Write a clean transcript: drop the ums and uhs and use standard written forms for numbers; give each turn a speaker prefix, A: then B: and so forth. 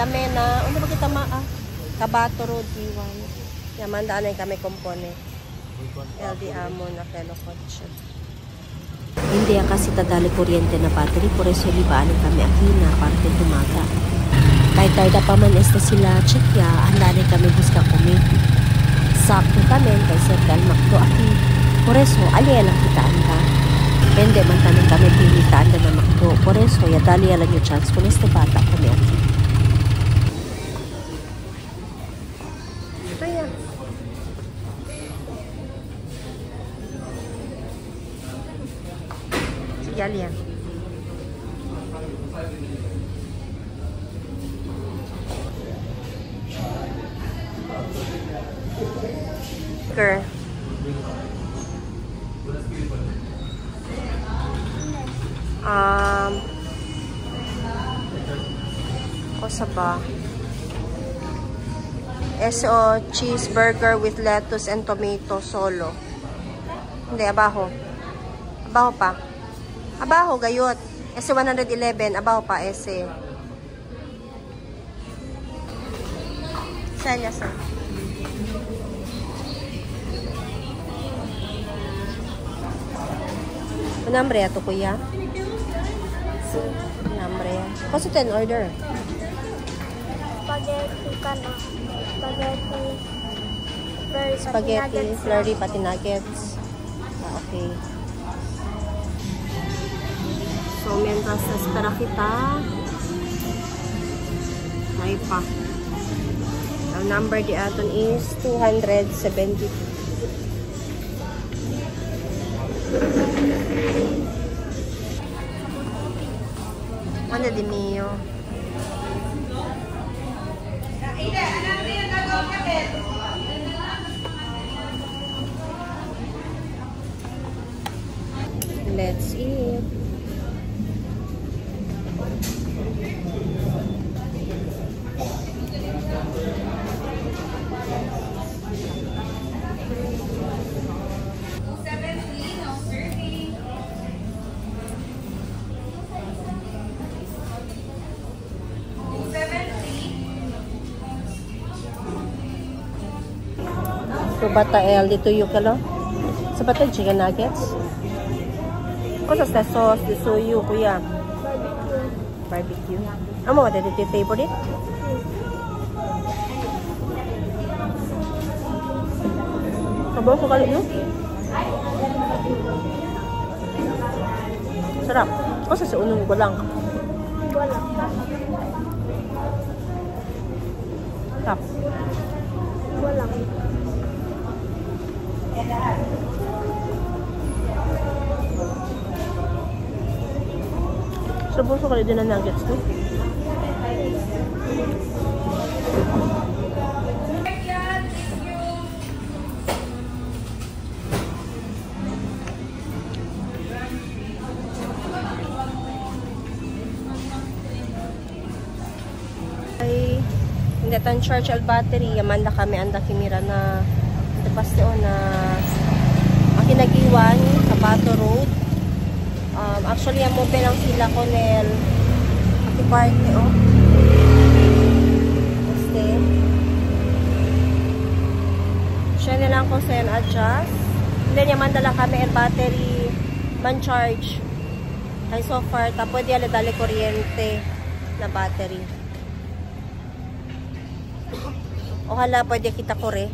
A: kami na, ano ba kita maa? Kabato Road, D1. Yamanda anay kami kompone. LD Amon, Akelo Kotse.
B: Hindi kasi tadali kuryente na battery, por eso libaanin kami akina parte tumaga. Kahit tarda pa man esta sila check ya, handa kami buska kumi. Sakto kami kay Sir Macdo aki. Por eso, ali lang kita anda. Hindi man tanin kami pilitaan na Macdo. Por eso, yadali lang yung chance kung este bata kami aki.
A: Ito yan. Sige, ali yan. Girl. Cosa ba? SO cheeseburger with lettuce and tomato solo. Hindi, abaho. Abaho pa. Abaho, gayot. SO 111, abaho pa, SO. Saan niya, sir? Nambre ato kuya? Nambre. Kasi 10 order.
C: Spaghetti ka na. Spaghetti.
A: Spaghetti, flurry, pati nuggets. Ah, okay. So, mientras espera kita, may pa. Ang number di aton is 272. Ano di mio? Let's eat. So, bata el dito yung kalo. Sa bata chicken nuggets. Cosa sa sauce di suyo kuya? Barbecue. Barbecue. Amo ba dito yung favorite? Sabaw ko kali no? Sarap. Cosa sa unong gulang?
C: Gulang.
A: Sarap.
C: Gulang.
A: Sabaw ko kali din ang nuggets no? Ay, hindi tan charge al battery. Yamanda kami anda kimira na paste na akinagiwan sa Kabato Road. Actually, ang mobile ang sila ko nel aki parte oh. Este. Siya na lang ko sa yan adjust. Then yamanda lang kami el battery man charge. Ay so far ta pwede ala dali kuryente na battery. Ohala pwede kita kore.